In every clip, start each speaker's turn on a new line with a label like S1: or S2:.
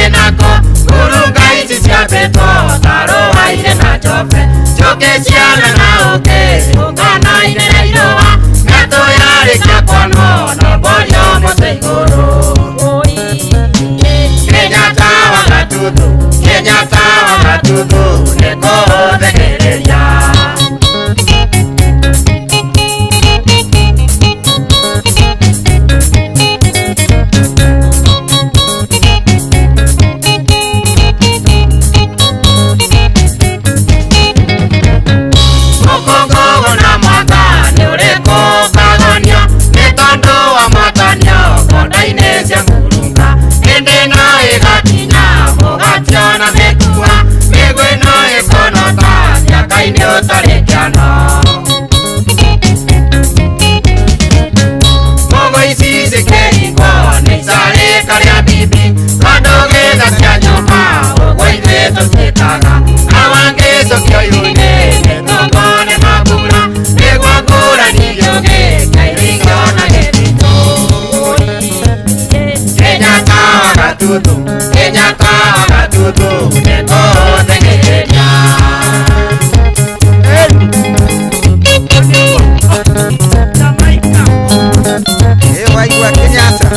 S1: Kũrĩ nako ngurunga ici ciambĩtwo ta rũa-inĩ na njobe, njũkĩ ciana na ũkĩ ciũnganaine na irũa, mĩatũ yarĩkia kwanwo no mborio mũtĩ igũrũ. Kenyatta wa Gatuthu, Kenyatta wa Gatuthu, nĩkũũthĩgĩrĩria. Mũkũngũgũ na mwanga nĩ ũrĩkũ ũkagonio nĩ tondũ wa mwatanio konda-inĩ cia ngurunga, hĩndĩ no ĩgakinya mũgationa mĩkua, mĩguĩ no ĩkonota mĩaka-inĩ ũtarĩ kĩano. Mũgo ici cikĩringwo nĩ icarĩka rĩa bibi, tondũ gĩtha cia nyũmba ũguo ithuĩ tũtiĩkaga, awangĩcokio yunĩ mĩgongo nĩ mambura, nĩguo ngũrani gĩũgĩ kĩa iringo na gĩthitũ. Kenyatta wa Gatuthu, Kenyatta wa Gatuthu, nĩkũũthĩgĩrĩria.
S2: Ĩ waigua Kenyatta.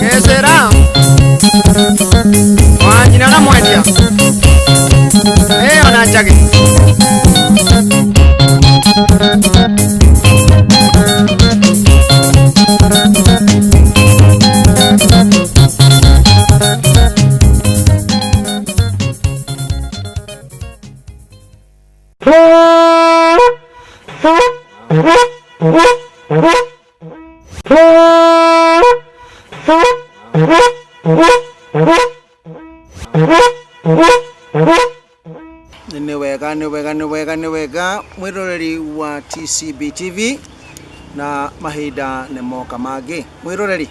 S2: Kesera wanyina na mwendia ĩyo na njagi. Nĩ wega, nĩ wega, nĩ wega, nĩ wega, mwĩroreri wa TCB TV, na mahinda nĩ moka mangĩ, mwĩroreri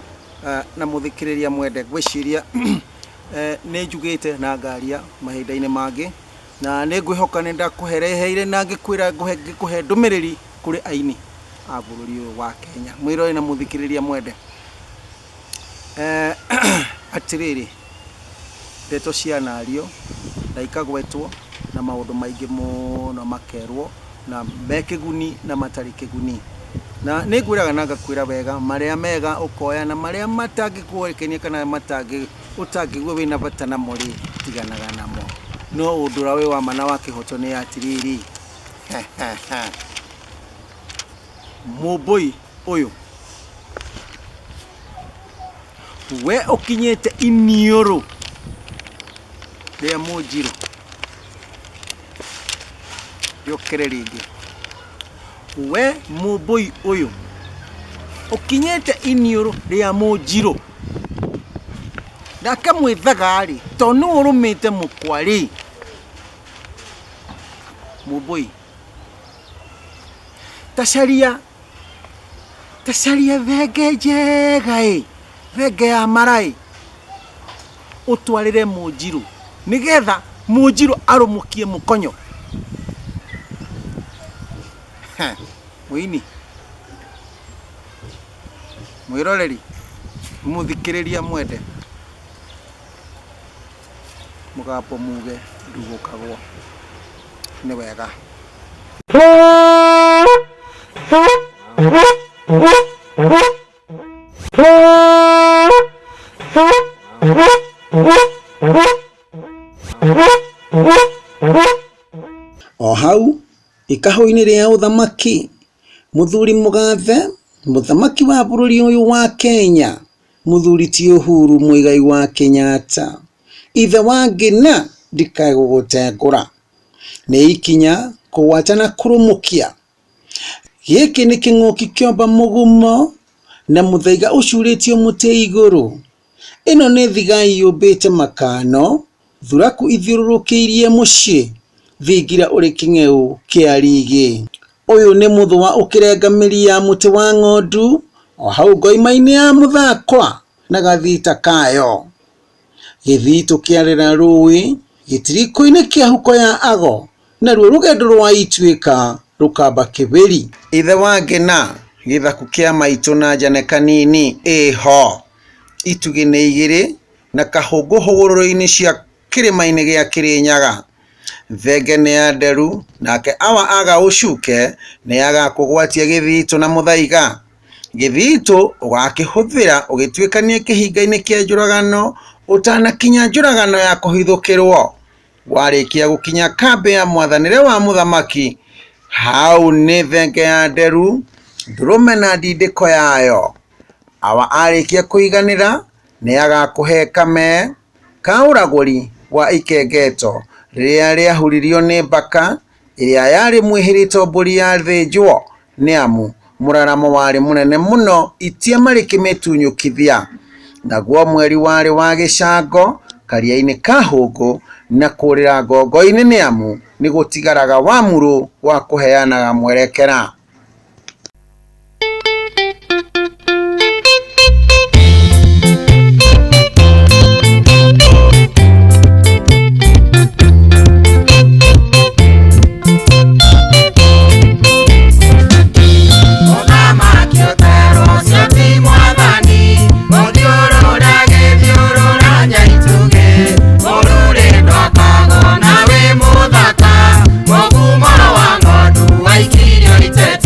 S2: na mũthikĩrĩria mwende. Ngwĩciria nĩ njugĩte na ngaria mahinda-inĩ mangĩ, na nĩ ngwĩhoka nĩ ndakũhereheire na ngĩkwĩra ngĩkũhe ndũmĩrĩri kũrĩ aini a bũrũri ũyũ wa Kenya. Mwĩroreri na mũthikĩrĩria mwende, atĩrĩrĩ, ndeto cianario na ikagwetwo na maũndũ maingĩ mũno makerwo na me kĩguni na matarĩ kĩguni, na nĩ ngwĩraga na ngakwĩra wega marĩa mega ũkoya na marĩa matangĩkũgenia kana matangĩ ũtangĩigua wĩna bata namo rĩ, tiganaga namo. No ũndũ ũrĩa wĩ wa ma na wa kĩhoto nĩ atĩrĩrĩ, mũmbũi ũyũ we ũkinyĩte iniũrũ rĩa mũnjirũ, rĩũkĩre rĩngĩ. We mũmbũi ũyũ ũkinyĩte iniũrũ rĩa mũnjirũ, nake mwĩthaga-rĩ, to nĩwe ũrũmĩte mũkwa-rĩ, mũmbũi, ta caria thenge njega-ĩ, thenge ya mara-ĩ, ũtwarĩre mũnjirũ nĩgetha mũnjirũ arũmũkie mũkonyo. Mũini, mwĩroreri, mũthikĩrĩria mwende, mũgambo muge ndugũkagwo nĩ wega. O hau ikahũ-inĩ rĩa ũthamaki, mũthuri mũgathe, mũthamaki wa bũrũri ũyũ wa Kenya, mũthuri ti Uhuru Muigai wa Kenyatta, ithe wa Ngĩna, Ndikae gũgũtengũra. Nĩ ikinya kũgwata na kũrũmũkia. Gĩkĩ nĩ kĩng'ũki kĩomba mũgumo na mũthaiga ũcurĩtio mũtĩ igũrũ. Ĩno nĩ thigai yũmbĩte makano, thuraku ithiũrũrũkĩirie mũciĩ, thingira ũrĩ kĩng'eu kĩa rigĩ. Ũyũ nĩ mũthũa ũkĩrenga mĩri ya mũtĩ wa ng'ondu o hau ngoima-inĩ ya mũthakwa na gathita kayo. Gĩthitũ kĩarera rũĩ gĩtirikũ-inĩ kĩa huko ya ago naruo rũgendo rwa ituĩka rũkamba kĩbĩri. Ithe wa Ngĩna gĩthaku kĩa maitũ na njane kanini ĩho. Itugĩ nĩ igĩrĩ na kahũngũ hũgũrũrũ-inĩ cia kĩrĩma-inĩ gĩa Kĩrĩnyaga. Thenge nĩ ya nderu nake awa aga ũcuke nĩ agakũgwatia gĩthitũ na mũthaiga. Gĩthitũ ũgakĩhũthĩra ũgĩtuĩkania kĩhinga-inĩ kĩa njũragano ũtanakinya njũragano ya kũhithũkĩrwo. Warĩkia gũkinya kambĩ ya mwathanĩre wa mũthamaki, hau nĩ thenge ya nderu, ndũrũme na ndindĩko yayo. Awa arĩkia kũiganĩra nĩ agakũhe kame ka ũragũri wa ikengeto rĩrĩa rĩahuririo nĩ mbaka ĩrĩa yarĩ mwĩhĩrĩto mbũri yathĩnjwo nĩ amu mũraramo warĩ mũnene mũno itiema rĩkĩmĩtunyũkithia. Naguo mweri warĩ wa gĩcango karia-inĩ ka hũngũ na kũrĩra ngongo-inĩ nĩ amu nĩ gũtigaraga wamũrũ wa kũheanaga mwerekera.
S1: Mũthamaki ũterwo ũcio ti mwathani, ũthiũrũra gĩthiũrũra nyaitugĩ. Mũrurĩ ndwakagwo na wĩ mũthaka, mũgumo wa ng'ondu waikirio itete.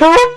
S1: Thank